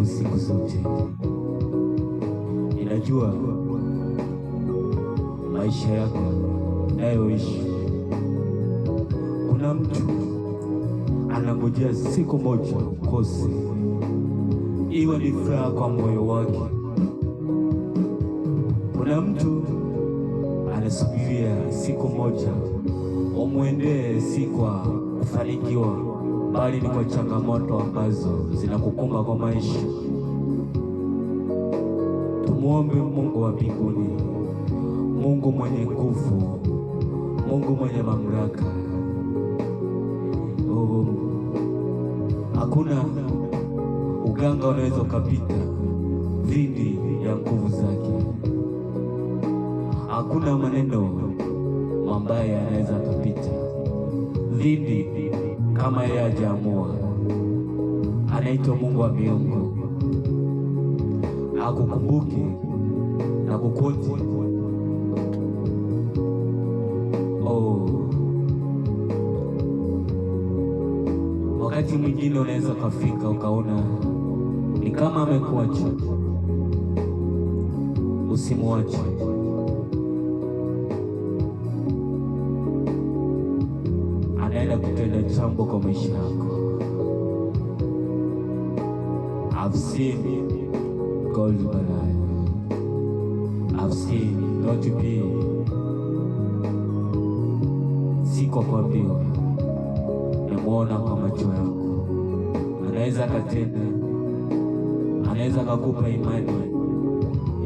Mwaminifu siku zote. Ninajua maisha yako unayoishi, kuna mtu anangojea siku moja ukose, iwe ni furaha kwa moyo wake. Kuna mtu anasubiria siku moja umwendee, si kwa kufanikiwa, bali ni kwa changamoto ambazo zinakukumba kwa maisha. Tumuombe Mungu wa mbinguni, Mungu mwenye nguvu, Mungu mwenye mamlaka. Oh, hakuna uganga unaweza ukapita dhidi ya nguvu zake. Hakuna maneno mabaya yanaweza akapita dhidi kama yeye hajaamua. Anaitwa Mungu wa miungu, akukumbuke na kukoti. Oh, wakati mwingine unaweza ukafika ukaona ni kama amekuacha. Usimwache. Anaenda kutenda jambo kwa maisha yako. I've seen God in my life. I've seen not to be, si kwa kuambiwa, nimwona kwa macho yangu. Anaweza akatenda, anaweza akakupa imani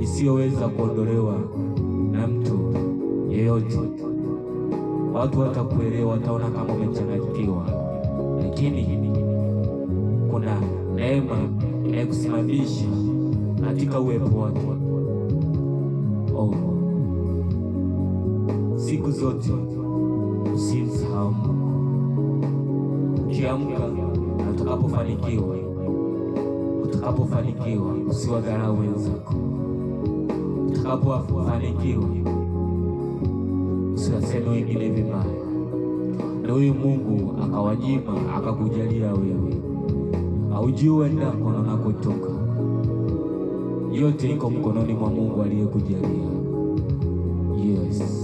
isiyoweza kuondolewa na mtu yeyote. Watu watakuelewa, wataona kama umechanganyikiwa, lakini kuna neema inayokusimamisha katika uwepo wake. Oh, siku zote usimsahau Mungu. Ukiamka na utakapofanikiwa, utakapofanikiwa usiwadharau wenzako. Utakapofanikiwa usiwaseme wengine vibaya, na huyu Mungu akawanyima akakujalia wewe, haujui uendako na unakotoka. Yote iko mkononi mwa Mungu aliyekujalia. Yes.